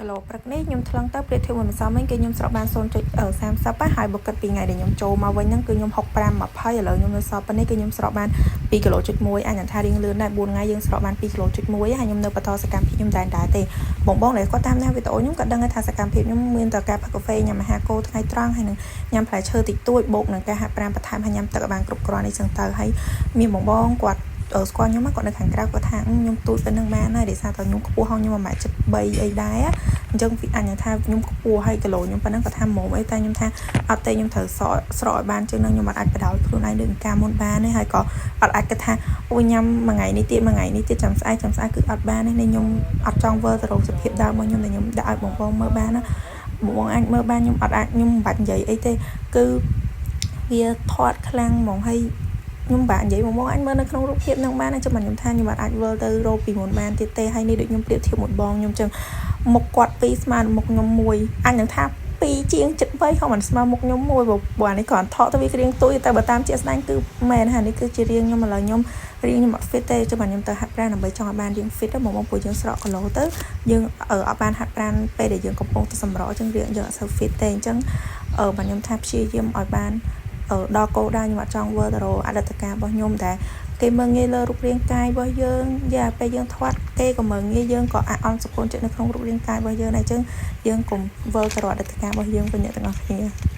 គីឡូព្រឹកនេះខ្ញុំថ្លឹងទៅប្រៀបធៀបមួយម្សិលមិញគឺខ្ញុំស្រកបាន0.30ហើយបើគិតពីថ្ងៃដែលខ្ញុំចូលមកវិញហ្នឹងគឺខ្ញុំ65 20ឥឡូវខ្ញុំនៅសល់ប៉ុណ្នេះគឺខ្ញុំស្រកបាន2គីឡូចុច1អញថារៀងលឿនដែរ4ថ្ងៃយើងស្រកបាន2គីឡូចុច1ហើយខ្ញុំនៅបន្តសកម្មភាពខ្ញុំដែរដែរទេបងបងដែលគាត់តាមដានវីដេអូខ្ញុំក៏ដឹងថាសកម្មភាពខ្ញុំមានតែការផឹកកាហ្វេញ៉ាំអាហារគោថ្ងៃត្រង់ហើយនឹងញ៉ាំផ្លែឈើតិចតួចបូកនឹងការហាត់ប្រាណបន្ថែមហើយញ៉ាំទឹកឲ្យបានគ្រប់គ្រាន់នេះចឹងទៅហើយមានបងបងគាត់ស្គាល់ខ្ញុំគាត់នៅខាងក្រៅគាត់ថាខ្ញុំទូចប៉ុណ្្នឹងបានហើយដោយសារតែខ្ញុំខ្ពស់ហងខ្ញុំ1ម៉ែត្រ73អីដែរអញ្ចឹងអញថាខ្ញុំខ្ពស់ហើយគីឡូខ្ញុំប៉ុណ្ណឹងគាត់ថាមុំអីតែខ្ញុំថាអត់ទេខ្ញុំត្រូវស្រកស្រកឲ្យបានជាងនឹងខ្ញុំអត់អាចបដោយខ្លួនឯងដូចកាលមុនបានទេហើយក៏អត់អាចគិតថាអូញ៉ាំមួយថ្ងៃនេះទៀតមួយថ្ងៃនេះទៀតចាំស្អែកចាំស្អែកគឺអត់បានទេខ្ញុំអត់ចង់វិលទៅរកសភាពដើមរបស់ខ្ញុំដែលខ្ញុំដាក់ឲ្យបងបងមើលបានណាបងបងអាចមើលបានខ្ញុំអត់អាចខ្ញុំមិនបាច់និយាយអីទេគឺវាធាត់ខ្លាំងហ្មងហើយខ្ញុំបាក់និយាយមកមកអាចមើលនៅក្នុងរូបភាពនឹងបានចាំខ្ញុំថាខ្ញុំអាចវិលទៅរកពីមុនបានទៀតទេហើយនេះដូចខ្ញុំប្រៀបធៀបមួយបងខ្ញុំចឹងមុខគាត់ពីរស្មើនឹងមុខខ្ញុំមួយអញនឹងថាពីរជាងចិត្ត3ហងមិនស្មើមុខខ្ញុំមួយព្រោះអានេះគ្រាន់ថតទៅវាក្រៀងទួយតែបើតាមជាក់ស្ដែងគឺមែនហើយនេះគឺជារាងខ្ញុំឥឡូវខ្ញុំរាងខ្ញុំអត់ fit ទេចាំបាទខ្ញុំទៅហាត់ប្រាណដើម្បីចង់ឲ្យបានរាង fit មកបងព្រោះយើងស្រកគីឡូទៅយើងអត់បានហាត់ប្រាណពេលដែលយើងកំពុងតែសម្រកអញ្ចឹងរាងយើងអត់សូវ fit ទេអញ្ចឹងបាទខ្ញុំថាព្យាយាមឲ្យបានដល់គោលដៅខ្ញុំអត់ចង់វិលទៅរកអតីតកាលរបស់ខ្ញុំតែគេមើលងាយលើរូបរាងកាយរបស់យើងយ៉ាពេលយើងធាត់គេក៏មើលងាយយើងក៏អន់សកលចិត្តនៅក្នុងរូបរាងកាយរបស់យើងដែរអញ្ចឹងយើងកុំវិលទៅរកអតីតកាលរបស់យើងវិញអ្នកទាំងអស់គ្នា។